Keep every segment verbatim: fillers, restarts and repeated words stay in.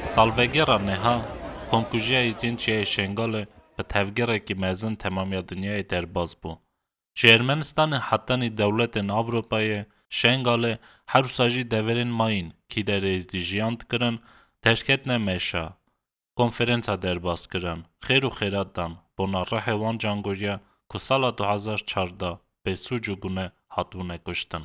Salvegera niha komkujiya Êzidiyên Çiyayê Şengalê bi tevgerekî mezin temamiya dinyayê derbas bû. Ji Ermenistanê hetanî dewletên Ewropayê Şengalê her wisa jî deverên mayîn kî derê Êzdî jiyan dikirin, derketine meşa. Konferensa derbas kirin, xêr û xêrat dan bona rihê wan cangoriya ku sala du hezar çardeh bê sûc û gune hatibûne kuştin.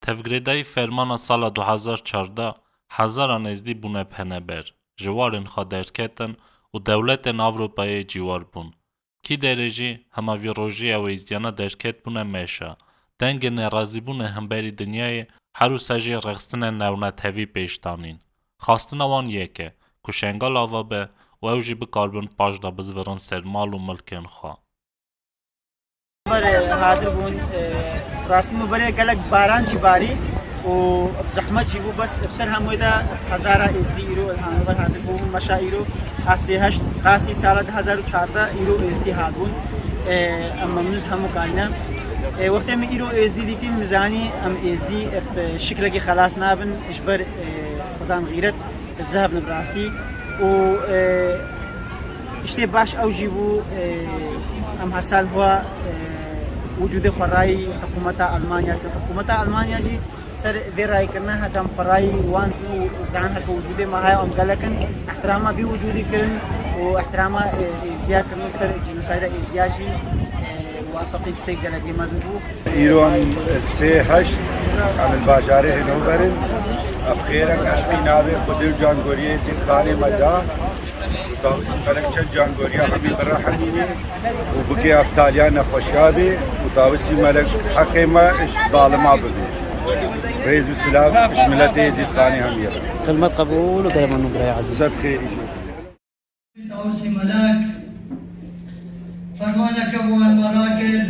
Tevgirêdayî fermana sala du hezar çardeh, hezaran Êzdî bûne peneber, ji warên xwe derketin û dewletên Ewropayê cîwar bûn. Kî derê jî hema vî rojî ew Êzdiyana derket bûne meşa. Dengê nerazîbûnê hemberî dinyayê her wisa jî rexistine newnetewî pêş danîn. Xastina wan yek e ku Şengal ava be û ew jî bikaribin paş de bizvirin ser mal û milkên xwe. Ber, e, hadir bûn, e, rastî nûberê gelek baran jî barî û bi zehmet jî bû, bes bi ser hemûyê de hezara Êzdî îro li hanover hadir bûn, meşa îro a sê heşt Qasî sala du hezar û çardeh îro Êzdî hatibûn. E, em memnûn hemû kayne. E, wextê min îro Êzdî dîtîn, min zanî em Êzdî, e, bi şikilekî xelas nabin, ji ber, e, xudan xîret. Zehf bi rastî û, e, tiştê baş ew jî bû, e, em her sal xwe, e, wicûdê xwe rayî hikûmeta Almanya kir. Hikûmeta Almanya jî ser vê rayîkirine heke em xwe rayî wan kin û zanin heke wicûdê me haya em gelek in, ihtirama vî wicûdî kirin û ihtirama, e, Êzdiya kirin û ser cînosayda Êzdiya jî, e, wafaqî tiştê gelekî mezin bû. Îro em sê heşt em li bajarê Henover in. Ev xêr e, eşqî navê Xwedê û cangoriyê Êzîdxanê me da. Tawusî Melek çend cangoriya hemî birehemînê û bike ev taliya nexweşiya bê û Tawusî Melek heqê me ji zalima bibe. Rêz û silav ji miletê Êzîdxanê hemî re. Xilmet qebûl û kerema nû birayê ezîz. Zed xêrî. Tawusî Melek fermaneke bi wan me rakir,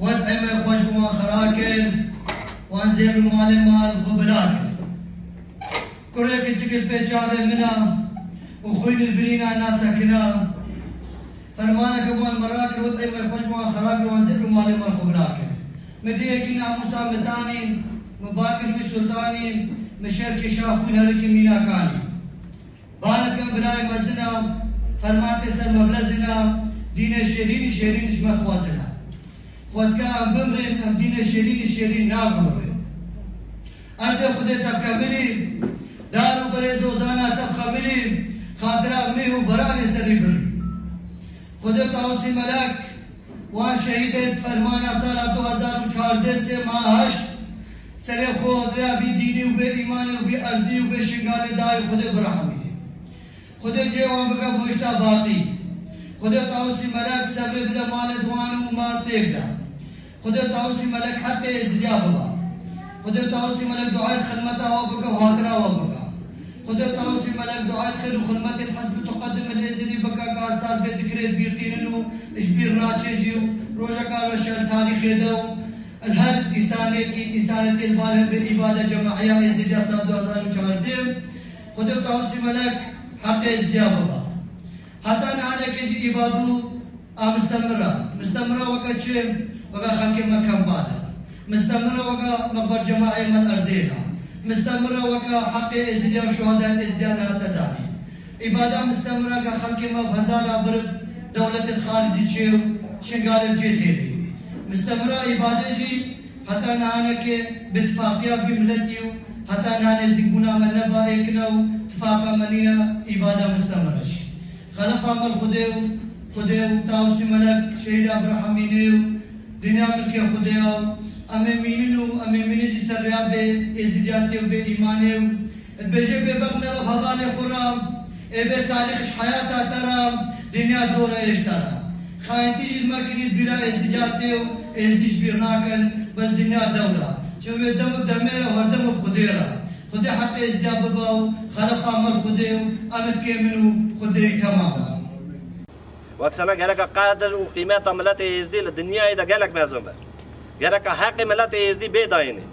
wed'ê me xweş bi wan xira kir, wan zêr û malê me li xwe bila kir. Kurê kiçik li pê çavê min a û xwîn li birîna nasekina. Fermaneke bi wan me rakir, wed'ê me xweş bi wan xira kir, wan zêr û malê me li xwe bila kir. Min diyekî namûsa min tanî, min bakir wî sultanî, min şerkê şax xwîn herikî mîna kanî. Balet kem birayê mezin a, ferman tê ser me bilezin a, dînê şêrînî şêrîn ji me dixwazin a. Xwezka em bimrin, em dînê şêrînî şêrîn nagurin. Erdê Xwedê tevkemilî, dar û berê zozana tevxemilî, xatira mîh û beranê serî birî. Xwedê Tawusî Melek, wan şehîdên fermana sala du hezar û çardeh sê ma heşt, serê xwe rêya vî dînî û vê îmanê û vî erdî û vê Şingalê dayê Xwedê birehemînê. Xwedê cihê wan bike bihişta baqî. Xwedê Tawusî Melek sebrê bide malê di wan û ma têk de. Xwedê Tawusî Melek heqê Êzidiya biba. Xwedê Tawusî Melek duayê xizmeta wan bike û hatira wan bike. Xwedê Tawusî Melek duayê xêr û xizmetê Hizb Tuqedim el Êzidî bike ka her sal vê dikrê bîr tînin û ji bîr naçê jî û rojeka re şer tarîxê de û li her însanekî însanetê li bar hembe îbade cemahiya Êzidiya sal du hezar û çardeh. Xwedê Tawusî Melek heqê Êzidiya biba. Heta nihanekê jî îbadû a mistemira. Mistemira weke çi? Weke xelkê me kembad e. Mistemira weke mexber cemaê me erdê ne. Mistemira weke heqê Êzidiya û şuhada Êzidiya nehate danî. Îbada mistemira ke xelkê me bi hezara vir dewletê xaricî çê û Şingalê bi cê têbî. Mistemira îbadê jî heta nihanekê bi tifaqiya vî miletî û heta niha nêzîkbûna me neba êkine û tifaqa me nîne îbada mistemira jî. Xelefa me li Xwedê û Xwedê û Tawusî Melek şehîda birehemînê û dinya milkê Xwedê ya û em ê mînin û em ê mînin jî ser rêya vê êzîdiyatê û vê îmanê û dibêje bêbext nebe bi hevalê xwe re, ê bê tarîx ji heyata te re, dinya dor e êş te re. Xayintî jî li me kirî bîra êzîdiyatê û êzîdî ji bîr nakin, bes dinya dewr e. Çi wê dem û demê re, herdem û Xwedê re. Xwedê heqê êzdiya biba û xelefa me Xwedê û em dikê min û Xwedê temam e. Wek sena gereka qedir û qîmeta miletê êzdî li dinyayê de gelek mezin be. Gereka heqê miletê êzdî bê dayînê.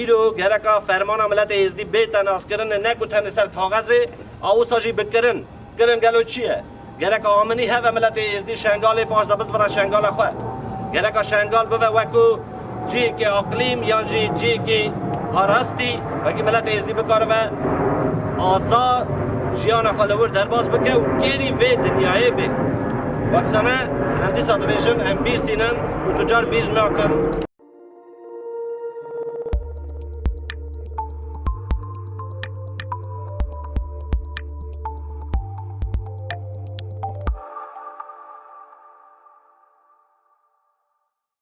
Îro gereka fermana miletê êzdî bê te naskirinê, ne ku tenê ser kaxezê, a wisa jî bikirin. Kirin gelo çi ye? Gereka aminî heve miletê êzdî Şengalê paş de bizvira Şengala xwe. Gereka Şengal bibe wekû cihekî aqlîm yan jî cihekî parastî, wekî mileta Êzdî bikaribe aza jiyana xwe li wir derbas bike û kêrî vê dinyayê bê. Weksane em dîsa dibêjin, em bîr tînin û tu car bîr nakin.